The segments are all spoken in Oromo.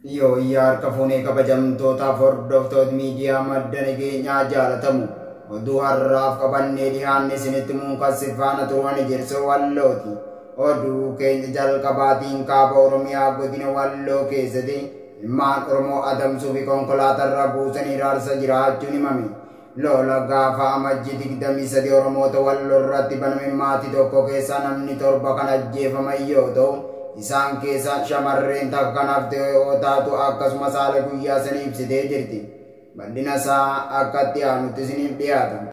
Yooyyaa harka fuunee kabajamtootaaf hordoftoota miidiyaa madda nageenyaa jaalatamu. Oduu har'aaf qabannee dhiyaanne isinitti muukassi faana turan Ejersoo Wallooti. Oduu keenya jalqabaatiin kaaba Oromiyaa godina Walloo keessatti ilmaan Oromoo adamsuu fi konkolaatarra buusanii raarsa jiraachuun himame. Lola gaafa Amajjii 23 Oromoota Walloo irratti baname maatii tokko keessaa namni 7 kan ajjeefaman yoo ta'u, isaan keessaa shamarreen takka kan hafte yoo taatu akkasumas haala guyyaa sanii ibsitee jirti. Bal'ina isaa akka itti aanutti isiniif dhiyaata.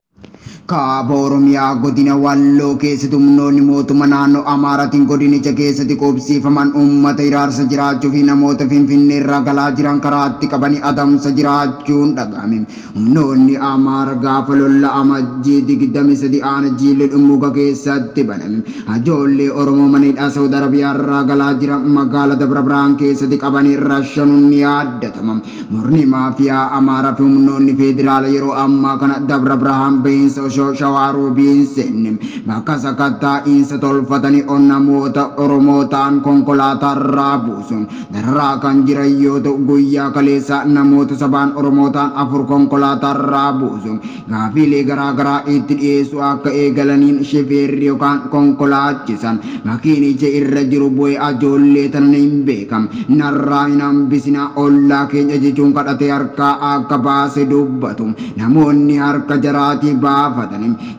Kaaba Oromiyaa godina Walloo keessatti humnoonni mootummaa naannoo Amaaraatiin godinicha keessatti qubsiifaman uummata iraarsa jiraachuu fi namoota Finfinnee irraa galaa jiran karaatti qabanii adamsa jiraachuun dhaga'ame. Humnoonni Amaara gaafa lola Amajjii 23 aana Jiillee Dhummuuga keessatti baname. Ijoollee Oromoo maniidhaa Saawud Arabiyaa irraa galaa jiran magaala Dabra Birhaan keessatti qabanii rashanuun ni yaaddatama. Murni maafiyaa Amaaraa fi humnoonni federaala yeroo ammaa kana Dabra Birhaan bahiinsa Shawaa Roobiin seenne bakka sakattaa'iinsa tolfatanii namoota Oromoo ta'an konkolaataa buusuun dararaa kan jiran yoo ta'u, guyyaa kaleessa namoota sabaan Oromoo ta'an 4 konkolaataa buusuun gaafiilee garaagaraa itti dhiyeessuu akka eegalaniin shifeerri yookaan konkolaachisan makiinicha irra jiru bu'ee ijoollee tana hin beekam narraa hin hambisina ollaa keenya jechuun kadhatee harkaa akka baase dubbatu. Namoonni harka jaraatii baafatan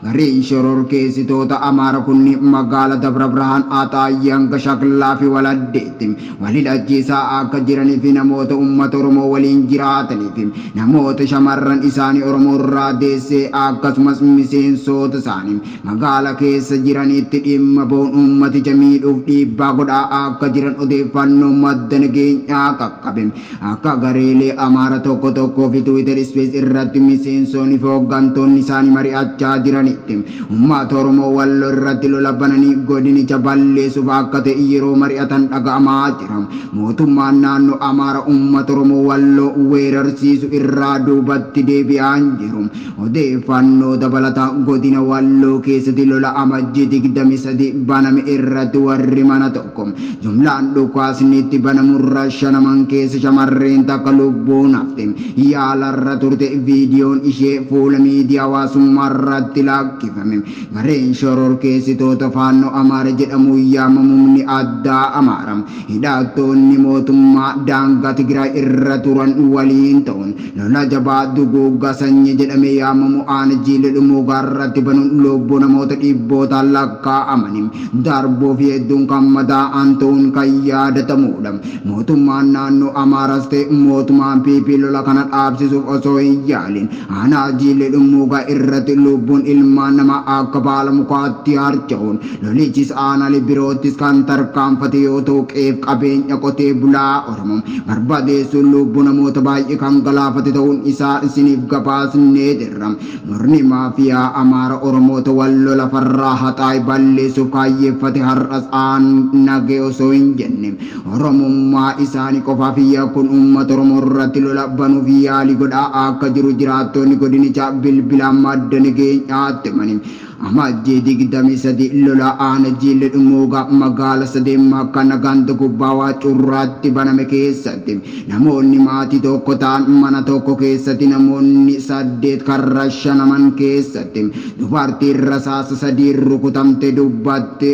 gareen shororkeessitoota Amaara kunni magaala Dabra Birhaan Axaayyee hanga Shaklaa fi Waladdeetti walhidhachiisaa akka jiranii fi namoota uummata Oromoo waliin jiraatanii fi namoota shamarran isaanii Oromoo irraa deessee akkasumas miseensota isaanii magaala keessa jiranitti dhimma ba'uun uummaticha miidhuuf dhiibbaa godhaa akka jiran odeeffannoo madda nageenyaa qaqqabe. Akka gareelee Amaara tokko tokkoo fi Twitter Space irratti miseensonni fi hooggantoonni isaanii mari'achaa jiranitti uummata Oromoo Walloo irratti lola bananii godinicha balleessuuf akka ta'e yeroo mari'atan dhaga'amaa jira. Mootummaan naannoo Amaara uummata Oromoo Walloo weerarsiisu irraa duubatti deebi'aa hin jiru. Odeeffannoo dabalataa godina Walloo keessatti lola Amajjii 23 baname irratti warri mana tokko jumlaan dhukaasni itti banamurra shanaman keessa shamarreen takka lubbuun hafte yaalarra turte viidiyoon ishee fuula miidiyaa hawaasummaa irratti lakkifame. Gareen shororkeessitoota Faannoo Amaara jedhamuun yaamamu addaa Amaara hidhattoonni mootummaa daangaa Tigraay irra turan waliin ta'uun lola jabaa duguuggaa sanyii jedhamee yaamamu aana Jiillee Dhummuugaa irratti banuun lubbuu namoota dhibbootaan lakkaa'amanii darbuu fi hedduun kan madaa'an ta'uun kan yaadatamudha. Mootummaan naannoo Amaaras ta'e mootummaan PP lola kana dhaabsisuuf osoo hin yaalin aanaa Jiillee Dhummuugaa irratti lubbuun ilmaan namaa akka baala mukaatti harca'uun lolichis aanaalee biroottis kan tarkaanfate yoo ta'u, qeef qabeenya qotee bulaa Oromoo barbadeessuun lubbuu namoota baay'ee kan galaafate ta'uun isaa isiniif gabaasnee jirra. Murni maafiyaa Amaara Oromoota Walloo lafarraa haxaa'e balleessuuf kaayyeeffate har'as aan nagee osoo hin jenne Oromummaa isaanii qofaaf yakkuun uummata Oromoo irratti lola banuuf yaalii godhaa akka jiru jiraattonni godinichaa bilbilaan madda nageenyaatti himani. Amajjii 23 lola aana Jiillee Dhummuugaa magaala Sadeemmaa kana ganda gubbaa Waacurraatti baname keessatti namoonni maatii tokko ta'an mana tokko keessatti namoonni 8 karra shanaman keessatti dubartiin rasaasa 3 rukutamte dubbatte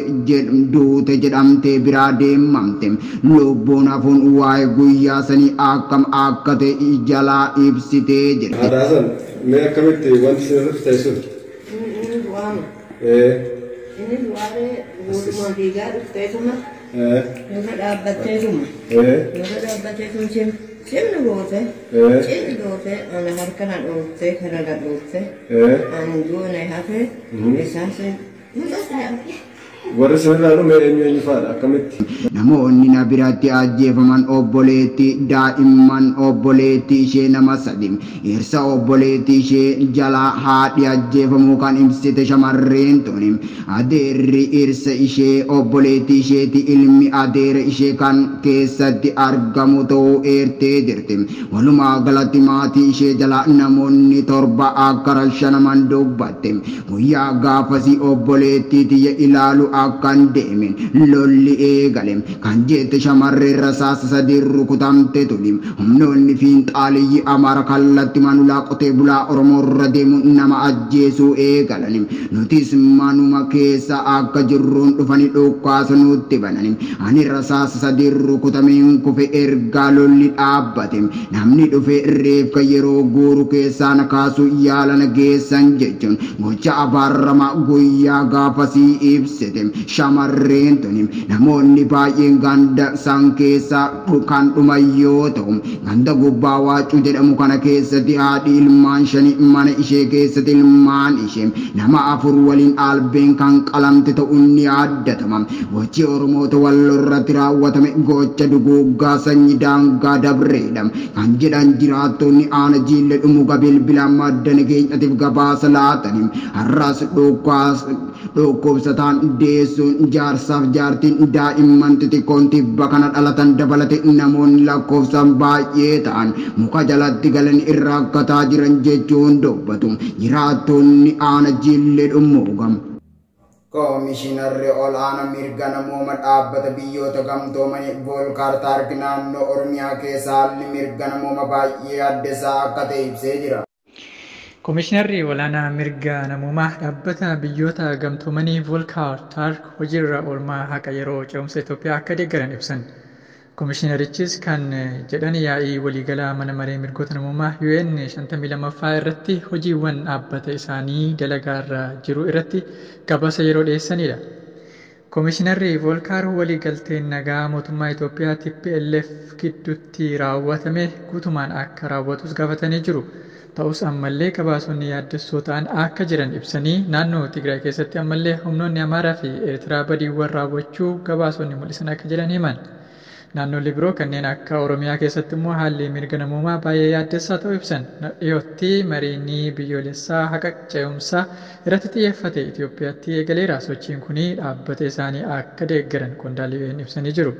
duute jedhamtee biraa deemamte. Lubbuun hafuun waa'ee guyyaa sanii akkam akka ta'e jalaa ibsitee jirti. Haadha mee akkamitti wanti isin irratti ta'e sun? Inni du'aaree guutumaan fiigaa dhufteetuma irra dhaabbatteetuma irra dhaabbatteetuma cimni goote cimni goote ana harka na dhooftee kana na dhooftee ani du'a hafe isaan sun Warri isinirraa dhume eenyu eenyu fa'aadha akkamitti? Namoonni na biratti ajjeefaman obboleettii daa'imman obboleettii ishee nama 3 dhirsa obboleettii ishee jalaa haadhi ajjeefamuu kan ibsite shamarreen tuni adeerri dhirsa ishee obboleettii isheeti ilmi adeera ishee kan keessatti argamu ta'uu eertee jirti. Walumaa galatti maatii ishee jalaa namoonni 7 akka rashanaman dubbatte. Guyyaa gaafasii obboleettii tiyya ilaalu akkan deemen lolli eegale kan jette shamarree rasaasa sadii rukutamte tuni humnoonni fiinxaaliyyi Amaara kallatti manulaa qotee bulaa Oromoo irra deemuun nama ajjeesuu eegalan nutis manuma keessa akka jirruun dhufanii dhukaasa nutti banan ani rasaasa sadii rukutameen kufe ergaa lolli dhaabbate namni dhufe reefka yeroo guuru keessaa na kaasuu yaala na geessan jechuun gocha abaaramaa guyyaa gaafasii ibsite shamarreen tuni namoonni baay'een ganda san keessaa kan dhuman yoo ta'u ganda gubbaa waacuu jedhamu kana keessatti haadhi ilmaan shani mana ishee keessatti ilmaan ishee nama afur waliin albeen kan qalamte ta'uun ni yaaddatama. Gochi Oromoota Walloo irratti raawwatame gocha duguuggaa sanyii daangaa dabreedha kan jedhan jiraattonni aana jiille dhumuga bilbila madda nageenyatiif gabaasa laatanii har'as dhukkubsataan deessuun jaarsaaf jaartiin daa'imman xixiqqoon tibba kana dhalatan dabalate namoonni lakkoofsaan baay'ee ta'an muka jalatti galan irra akkataa jiran jechuun dubbatu jiraattonni aana jiille dhumuga. Koomishinarri ol'aanaa mirga namooma dhaabbata biyyoota gamtoomanii Voolkaar Taark naannoo Oromiyaa keessa haalli mirga namooma baay'ee addeessaa akka ta'e ibsee jira. Koomishinarri olaanaa mirga namoomaa dhaabbata biyyoota gamtoomanii Voolkaar Taark hojiirra oolmaa haqa yeroo ce'umsa Itoophiyaa akka deeggaran ibsan. Koomishinarichis kan jedhan yaa'ii waliigalaa mana maree mirgoota namoomaa UN 52ffaa irratti hojiiwwan dhaabbata isaanii dalagaarra jiru irratti gabaasa yeroo dhiyeessanidha. Koomishinarri Voolkaar waliigalteen nagaa mootummaa Itoophiyaa TPLF gidduutti raawwatame guutumaan akka raawwatus gaafatanii jiru. Ta'us ammallee gabaasonni yaaddessoo ta'an akka jiran ibsanii naannoo Tigraay keessatti ammallee humnoonni Amaaraa fi Eertiraa badiiwwan raawwachuu gabaasonni mul'isan akka jiran himan. Naannolee biroo kanneen akka Oromiyaa keessatti immoo haalli mirga namoomaa baay'ee yaaddessaa ta'uu ibsan. Dhiyootti mariin biyyoolessaa haqa ce'umsaa irratti xiyyeeffate Itoophiyaatti eegaleera. Sochiin kun dhaabbata isaanii akka deeggaran qondaalli UN ibsanii jiru.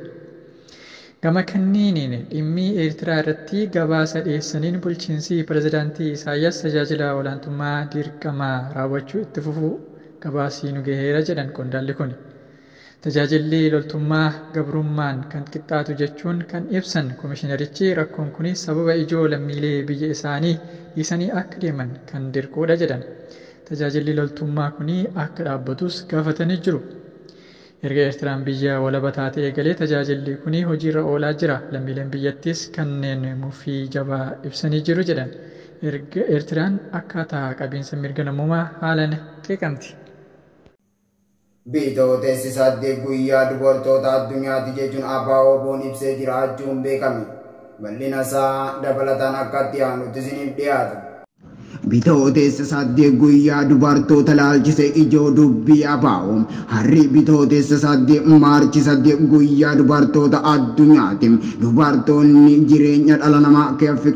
Gama kanniiniin dhimmi Eertiraa irratti gabaasa dhiyeessaniin bulchiinsi pirezidaantii Isaayyaas tajaajila olaantummaa dirqamaa raawwachuu itti fufuu gabaasii nu gaheera jedhan qondaalli kun. Tajaajilli loltummaa gabrummaan kan qixxaatu jechuun kan ibsan koomishinarichi rakkoon kun sababa ijoo lammiilee biyya isaanii dhiisanii akka deeman kan dirquudha jedhan. Tajaajilli loltummaa kun akka dhaabbatus gaafatanii jiru. Erga Eertiraan biyya walaba taate eegalee tajaajilli kun hojiirra oolaa jira. Lammiileen biyyattis kanneen mufii jabaa ibsanii jiru jedhan. Erga Eertiraan akkaataa qabiinsa mirga namoomaa haalaan qeeqamti. Bitootessi 8 guyyaa dubartoota addunyaati jechuun ABO'n ibsee jiraachuun beekame. Bal'ina isaa dabalataan akka itti aanutti isiniif dhiyaata. Bitootessa 8 guyyaa dubartoota laalchise ijoo dubbii ABO. Harri bitootessa 8 maarchi 8 guyyaa dubartoota addunyaati. Dubartoonni jireenya dhala namaa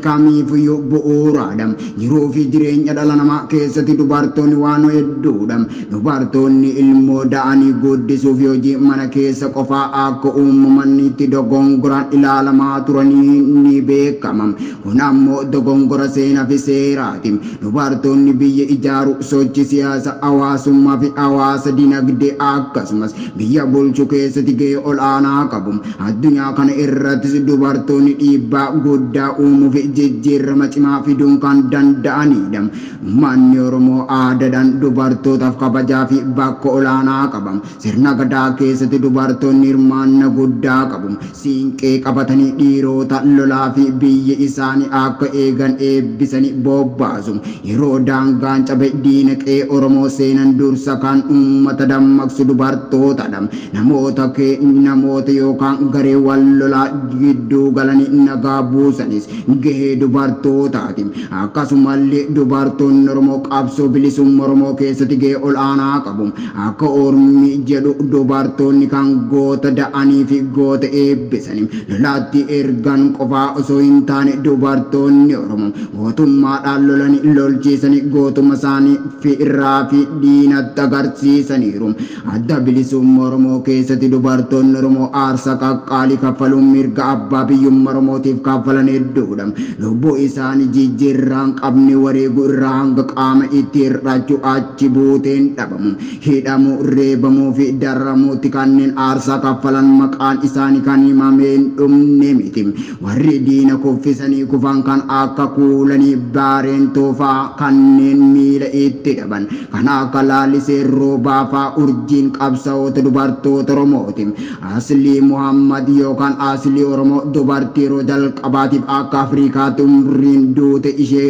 kamiifiyyuu bu'uuraadha. Jiruu fi jireenya dhala namaa keessatti dubartoonni waan hedduudha. Dubartoonni ilmoo da'anii guddisuu fi hojii mana keessa qofaa akka uumamanitti dogongoraan ilaalamaa turanii ni beekama. Kun ammoo dogongora seenaa fi seeraati. Dubartoonni biyya ijaaru sochii siyaasa hawaasummaa fi hawaasa dinagdee akkasumas biyya bulchuu keessatti gahee ol'aanaa qabu. Addunyaa kana irrattis dubartoonni dhiibbaa guddaa uumuu fi jijjiirama cimaa fiduun kan danda'anidha. Uummanni Oromoo aadaadhaan dubartootaaf kabajaa fi bakka ol'aanaa qaba. Sirna gadaa keessatti dubartoonni hirmaannaa guddaa qabu. Siinqee qabatanii dhiirota lolaa fi biyya isaanii akka eegan eebbisanii bobbaasu. Yeroo daangaan cabe diina qe'ee Oromoo seenan dursa kan uummata dammaqsu dubartootadha. Namoota yookaan garee wal lolaa gidduu galanii nagaa buusanis gahee dubartootaati. Akkasumallee dubartoonni Oromoo qabsoo bilisummaa Oromoo keessatti gahee ol'aanaa qabu. Akka ormi jedhu dubartoonni kan goota da'anii fi goota eebbisanii lolaatti ergan qofaa osoo hin taane dubartoonni Oromoo gootummaadhaan lolanii lolchiisanii gootuma isaanii fi irraa fi diinatti agarsiisaniiru. Adda bilisummaa Oromoo keessatti dubartoonni Oromoo aarsaa qaqqaalii kaffaluun mirga abbaa biyyummaa Oromootiif kaffalan hedduudha. Lubbuu isaanii jijjiirraan qabne wareeguu irraa hanga qaama itti hir'achuu achi buuteen dhabamu. Hidhamuu, reebamuu fi darramuutti kanneen aarsaa kaffalan maqaan isaanii kan himamee hin dhumne miti. Warri diina kuffisanii kufan kan akka Kuulanii Baarentoo fa'aa kanneen miila itti dhaban kan akka Laalisee Roobaa fa'aa urjiin qabsaa'ota dubartoota Oromooti. Aslii Muhammad yookaan Aslii Oromoo dubartii yeroo jalqabaatiif akka Afrikaatti umriin duute ishee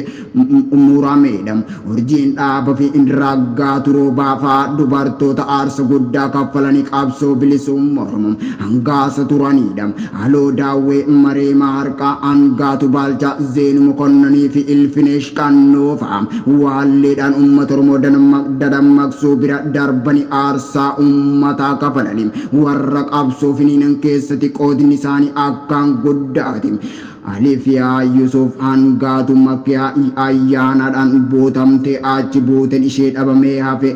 murameedha. Urjiin dhaaba fi Raggaatu Roobaa fa'aa dubartoota aarsa guddaa kaffalanii qabsoo bilisummaa Oromoo hangaasa turanidha. Aloo Daawwee, Mareemaa Harqaa, Angaatu Baalchaa, Zeenuu Mokonnonii fi Ilfineesh Qannoo fa'a waalleedhaan uummata Oromoo dadammaqsuu bira darbanii aarsaa uummataa kafalanii warra qabsoo finiinan keessatti qoodni isaanii akkaan guddaati. Alifiyaa Yusuf Hangaatu Makiyaa ayyaanaadhaan buutamtee achi buuteen ishee dhabamee hafe.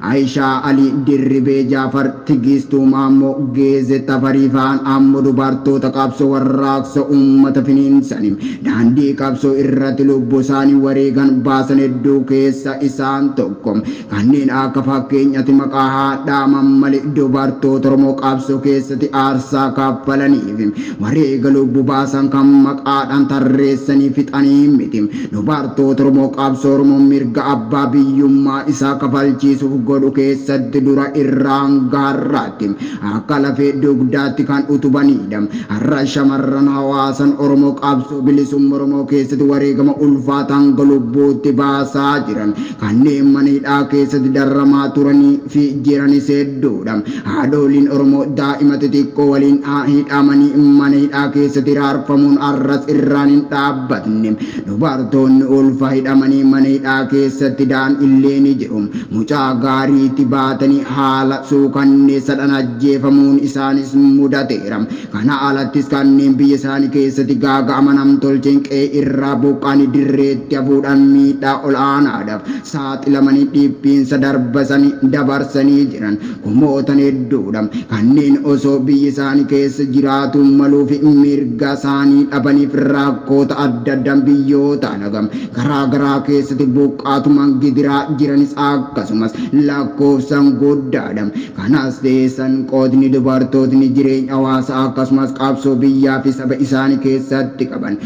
Aishaa Ali Dirribee Jaafar, Tigistuu Maammoo, Geeze Tafarii fa'aan ammoo dubartoota qabsoo warraaqsa uummata finiinsanii daandii qabsoo irratti lubbuu isaanii wareegan baasan hedduu keessa isaan tokko. Kanneen akka fakkeenyatti maqaa haadhaaman malee dubartoota Oromoo qabsoo keessatti aarsaa kaffalaniif wareega lubbuu baasan kan maqaadhaan tarreessanii fixanii miti. Dubartoota Oromoo qabsoo Oromoo mirga abbaa biyyummaa isaa kafalchiisuuf godhu keessatti dura irraan gaarraatti akka lafee dugdaatti kan utubanidha. Har'a shamarran hawaasan Oromoo qabsoo bilisummaa Oromoo keessatti wareegama ulfaataa hanga lubbuutti baasaa jiran kanneen mana hidhaa keessatti darramaa turanii fi jiranis hedduudha. Haadholiin Oromoo daa'ima xixiqqoo waliin hidhamanii mana hidhaa keessatti raarfamuun har'as irraan hin dhaabbatne. Dubartoonni ulfa hidhamanii mana hidhaa keessatti da'an illee ni jiru. Mucaa gaariitti baatanii haala suukanneessadhaan ajjeefamuun isaanis mudateera. Kana alattis kanneen biyya isaanii keessatti gaaga'ama namtolcheen qe'ee irraa buqqaanii dirreetti hafuudhaan miidhaa ol'aanaadhaaf saaxilamanii dhiphiinsa dabarsanii jiran kumootan hedduudha. Kanneen osoo biyya isaanii keessa jiraatu maluu fi mirga isaanii dhabaniif rakkoota adda addaan biyyoota alagam garaa garaa keessatti buqqaatumaan gidiraa jiranis akkasumas lakkoofsaan guddaadha. Kanas ta'eessan qoodni dubartootni jireenya hawaasaa akkasumas qabsoo biyyaa fi saba isaanii keessatti qaban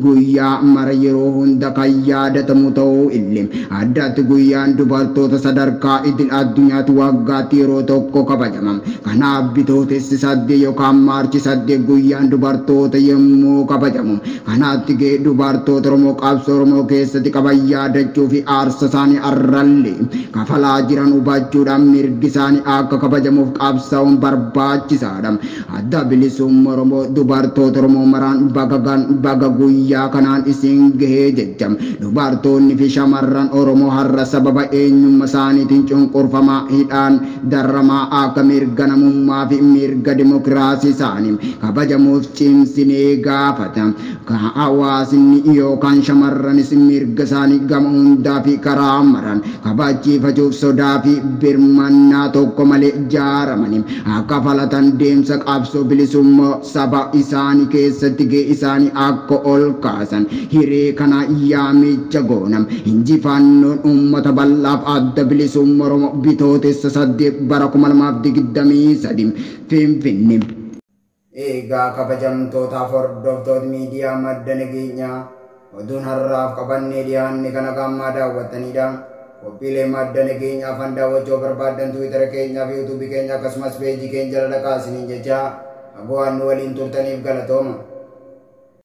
guyyaa mara yeroo hunda kan yaadatamu ta'uu illee addatti guyyaan dubartoota sadarkaa idil addunyaatti waggaatti yeroo tokko kabajama. Kanaaf bitootessi 8 yookaan Maarchi 8 guyyaan dubartoota yommuu kabajamu kanaatti gahee dubartoota Oromoo qabsoo Oromoo keessatti qaban yaadachuu fi aarsa isaanii arrallee kafalaa jiran hubachuudhaan mirgi isaanii akka kabajamuuf qabsaa'uun barbaachisaadha. Adda bilisummaa Oromoo dubartoota Oromoo maraan baga guyyaa kanaan isin gahee jecha. Dubartoonni fi shamarran Oromoo har'a sababa eenyummaa isaaniitiin cunqurfamaa hidhaan darramaa akka mirga namummaa fi mirga dimokiraasii isaanii kabajamuuf cimsinee gaafata. Hawaasni yookaan shamarranis mirga isaanii gama hundaa fi karaa maran kabachiifachuuf sodaa fi birmannaa tokko malee ijaaramanii akka falatan deemsa qabsoo bilisummaa saba isaanii keessatti gahee isaanii akka ol kaasan hiree kana yaamicha goona. Injifannoon uummata bal'aaf adda bilisummaa Oromoo bitootessa 8 bara 2023 Finfinnee. Egaa kabajamtootaaf hordoftoota miidiyaa madda nageenyaa oduun har'aaf qabannee dhiyaanne kana gammaa daawwattanidha. Qophiilee madda nageenyaa afaan daawwachuu barbaaddan Tiwiitara keenyaa fi Yuutuubii keenya akkasumas peejii keenya jala dhaqaa isiniin jecha ago'aan nu waliin turtaniif galatooma.